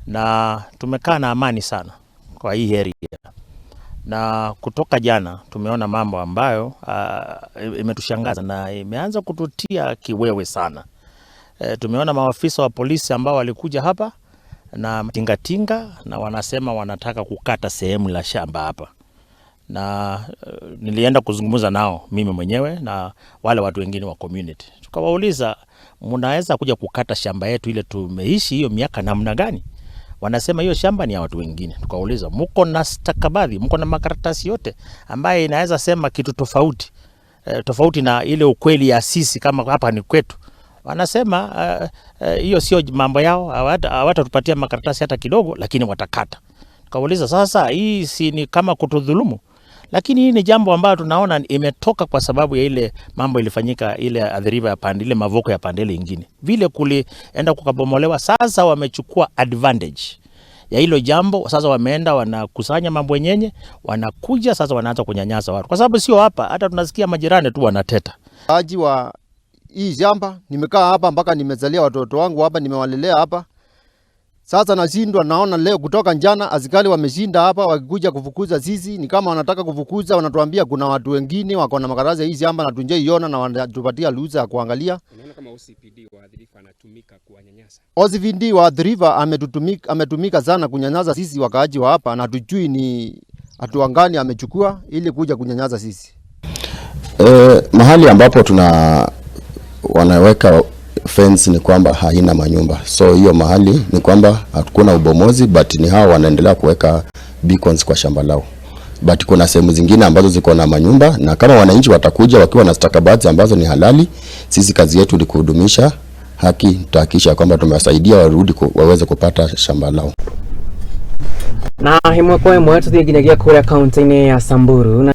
Na tumekaa na amani sana kwa hii area, na kutoka jana tumeona mambo ambayo imetushangaza na imeanza kututia kiwewe sana. Tumeona maafisa wa polisi ambao walikuja hapa na tingatinga na wanasema wanataka kukata sehemu la shamba hapa, na nilienda kuzungumza nao mimi mwenyewe na wale watu wengine wa community, tukawauliza, mnaweza kuja kukata shamba yetu ile tumeishi hiyo miaka namna gani? Wanasema hiyo shamba ni ya watu wengine. Tukauliza, mko na stakabadhi, mko na makaratasi yote ambaye inaweza sema kitu tofauti, tofauti na ile ukweli ya sisi kama hapa ni kwetu? Wanasema hiyo sio mambo yao, hawatatupatia makaratasi hata kidogo, lakini watakata. Tukauliza, sasa hii si ni kama kutudhulumu? Lakini hii ni jambo ambayo tunaona imetoka kwa sababu ya ile mambo ilifanyika ile Athi River ya pande ile, Mavoko ya pande ile ingine, vile kulienda kukabomolewa. Sasa wamechukua advantage ya hilo jambo. Sasa wameenda wanakusanya mambo yenyewe, wanakuja sasa wanaanza kunyanyasa watu, kwa sababu sio hapa, hata tunasikia majirani tu wanateta. Aji wa hii shamba, nimekaa hapa mpaka nimezalia watoto wangu hapa, nimewalelea hapa. Sasa nashindwa, naona leo kutoka jana askari wameshinda hapa wakikuja kufukuza sisi, ni kama wanataka kufukuza, wanatuambia kuna watu wengine wako na makaratasi ya hii shamba na tunjeiona na wanatupatia ruhusa ya kuangalia. Unaona kama OCPD wa Athi River anatumika kuwanyanyasa? OCPD wa Athi River ametumika sana kunyanyasa sisi wakaaji wa hapa, na hatujui ni hatua gani amechukua ili kuja kunyanyasa sisi. Mahali ambapo tuna wanaweka fence ni kwamba haina manyumba, so hiyo mahali ni kwamba hakuna ubomozi, but ni hao wanaendelea kuweka beacons kwa shamba lao, but kuna sehemu zingine ambazo ziko na manyumba, na kama wananchi watakuja wakiwa na stakabadhi ambazo ni halali, sisi kazi yetu ni kuhudumisha haki, tutahakikisha kwamba tumewasaidia warudi waweze kupata shamba lao. Na ĩmwe kwa ĩmwe tũthiĩ nginyagia kũrĩa kaunti-inĩ ya Samburu na